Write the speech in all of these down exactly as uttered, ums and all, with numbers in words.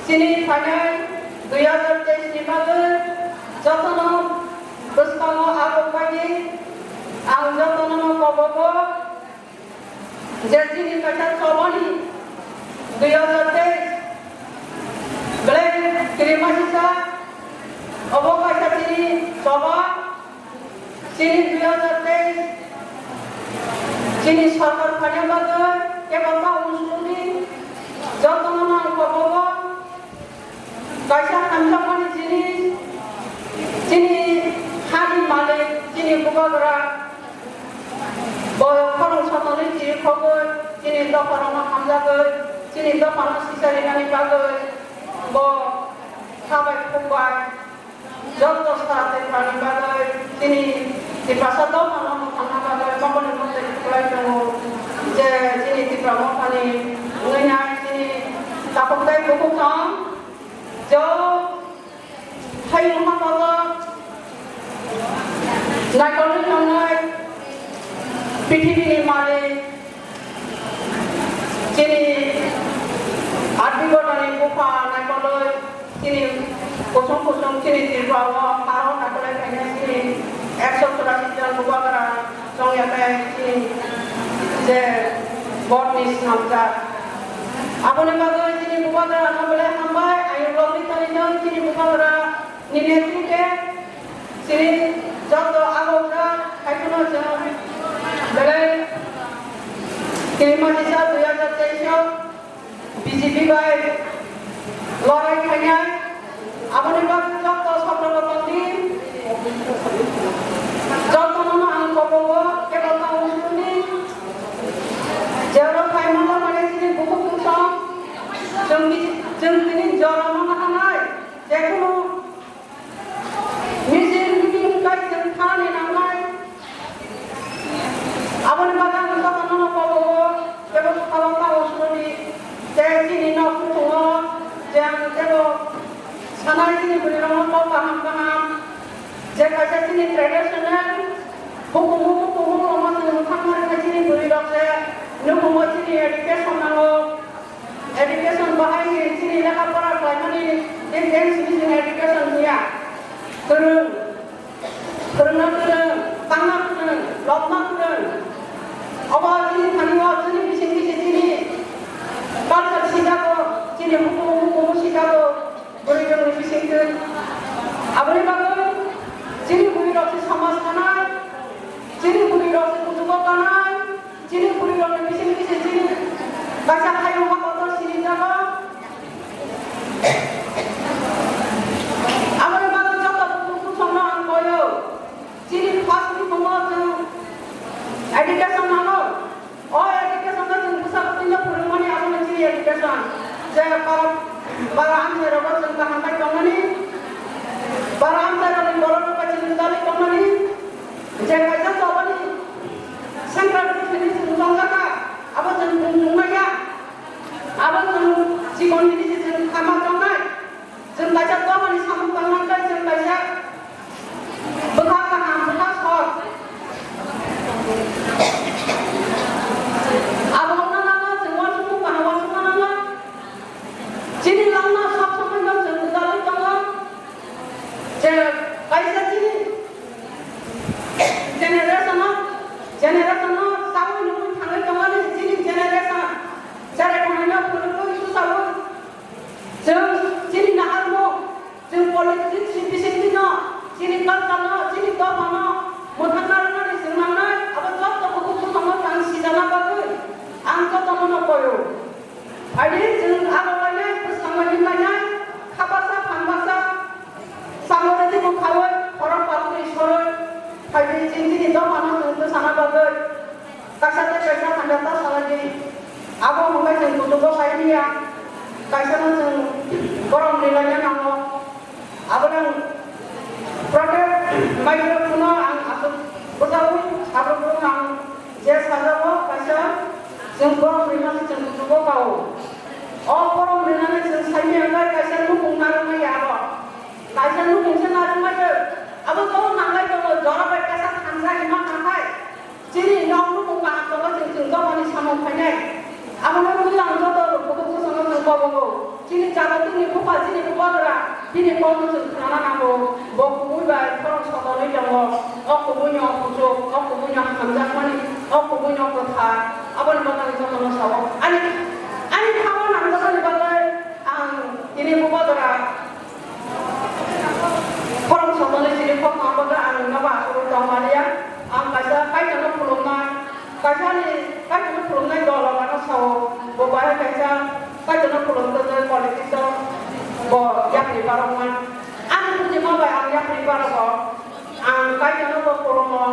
Chini phainai dui hazar teis ni bagwi jotono bwskango abo bagwi ang jotono kobogo je chini kaisa chobani dui hazar teis belai kirima sisa obo kaisa chini choba. Chini dui hazar teis, chini sorkar phaina bagwi kebo ta unsukni jotono nang kobogo kaisa hamjakmani jinis, chini hani malik, chini bubagra, bo khorang sotoni chiri khogwi, chini dopharokno hamjagwi, chini dophano sicharinani bagwi bo sabai khukbai. Joto sa tei phalni bagwi chini Tiprasa dophano mwthangna bagwi mokol ni motwi kwlai tongo je chini Tipra mothani wngwi nai chini takhuk tei bukhuk thang jo hayung hapalo naikolwi tongnai prithibini malik. Chini R D Gotani bupha naikolwi, chini kusung kusung chini Tripura o haro naikolwi khainai chini ekso churasi jon bubagra chongya khe chini je Godni snamjak. Aboni bagwi chini bubagra no belai hambai, ayuk logni tani no chini bubagra ni netrite chini joto abo wngkha, haikheno chwng belai kirima sisa dui hazar teis o B J P bai lorai khainai, aboni bagwi joto sotroko tongdi, jotono ang kobogo kebo tong usuni, jero phaimano mane chini bukhuk bwsong, chwng ni, chwng tini jorano nahanai, jekheno Misil meeting wngkha chwng thani nangnai. Aboni bagwi ang jotono kobogo tebo khabangma usrodi tei chini nok kuchungo je ang tebo sanai chini bwrwirokno kok kaham kaham je kaisa chini traditional hukumu hukumu rokno chwng mwthangna rwkha chini bwrwirok je nukhungo chini education nango. Education bahai ni chini lekha pora khlaimani tei tei simi chini education hiya. Kwrwng, kwrwngna kwrwng, tangna kwrwng, lobna kwrwng. Obo chini thani o chini bising bisi chini culture sijago, chini hukumu hukumu sijago, bwrwi rokni bising twi. Aboni bagwi chini bwrwi rok se samaj tanai, chini bwrwi rok se kuchugo tanai. Chini bwrwi rokni bising bisi chini kaisa hayung o kotor sini jago. Aboni bagwi joto bukhuk bwsongno ang koyo. Chini first ni thungo chwng education nango. O education no chwng bwsa bwtwino phwrwngmani abono chini education. Je para, para amchai rogo chwng kaham bai tongmani. Para amchai rokni borok rok bai chwng gwdalwi tongmani. Je kaisa chobani Central government ni chwng tongjakha, abo chwng bumung maya, abo chwng chikon hini se chwng khama tongnai, chwng kaisa dophani samung tangna tei chwng kaisa bwkha kaham, bwkha sor. Abo wngna nango, chwng uansukmung kaham uansukna nango. Chini langma sab somoi no chwng gwdalwi tongo, je kaisa chini Generation o, generation o saui nugui thangui tongmani chini generation. Cherai thangnaino phunugui susaui. Chwng chini naharmung, chwng politics ni bisingtwi no, chini culture no, chini dopha no mwthangna rwnani chwng nangnai, abo joto bukhuk bwskango tang sijana bagwi ang jotono no koyo. Phaidi chwng abo lainai, bwskango hinlainai, kha baksa, phan baksa, samung rwdi bwkhaui, khorok paltwi soroi, phaidi chwng chini dophano chwng bwsana bagwi kaisa tei kaisa hamya ta salaidi. Abo hwnbai chwng kuchugo khai manya, kaisano chwng borom rilaiya nango. Abono protect microphone-o ang aswk bwchaui sabrukno ang je sajao kaisa chwng borom rinani chwng kuchugo kao. O borom rinani chwng saimanya wngkha kaisa nukhung narwkmaya abo. Kaisa nukhung se narwkmaya. Abo to nanglai tongo jora bai kaisa thansa hima tangkhai. Chini nok nukhung kaham tongo chwng chwng jotoni samung phainai. Abono wngwi ang joto bukhuk bwskango chwng kobogo. Chini jaga tini bukhuk Chini bubagra, bini kokno chwng khnana nango. Bo kubui bai khorang sotonwi tongo. O kubuino kuchuk, o kubuino hamjakmani, o kubuino kwthar. Aboni bagwi jotono sao. Ani, ani khama nangjakmani bagwi ang tini bubagra khorang sotonwi chini kokno abagwi ang nogo asugwi tongmaliya. Ang kaisa Kaitorno khulumnai, kaisani Kaitorno khulumnai dol ano sao. Bo bahai kaisa Kaitorno khulumtwi politics o bo yapri barokma. Ani bujima bai ang yapri barogo. Ang Kaitorno bo khulumo.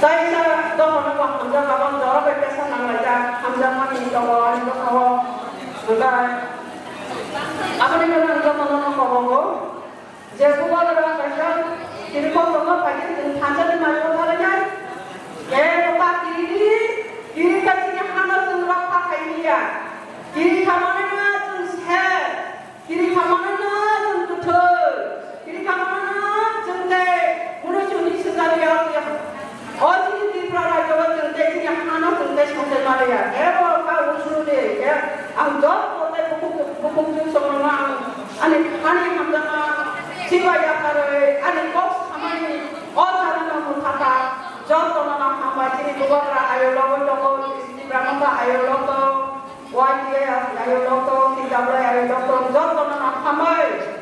Kaisa dophano bo hamjak abo jora bai tesa nanglaijak, hamjakmani tongo ani bwkhao. Hwnkhai aboni bagwi ang jotono no kobogo. Je bubagra kaisa chini koktwma phaikhe chwng thansa ni mai o thalainai. Je bubagra kiri, kiri kha chini hano chwng rokha khailiya. Kiri kha mane ma chwng se. Kiri kha mane ma chwng kwthwi. Kiri kha mane ma chwng tei. Munu chwng ni swngjak ya ya. O chini Tripura rajyo o chwng tei chini hano chwng tei songchai maliya. Ebo kha usuru de. Ang joto tei bukhuk, bukhuk chwng songrokno ang ani hani hamjakma chiba yakarwi ani kok samani o janano mwthaka jotono no hambai chini bubagra ayo logo logo Tripura motha ayo logo Y T A ayo logo T W ayo logo jotono no hambai.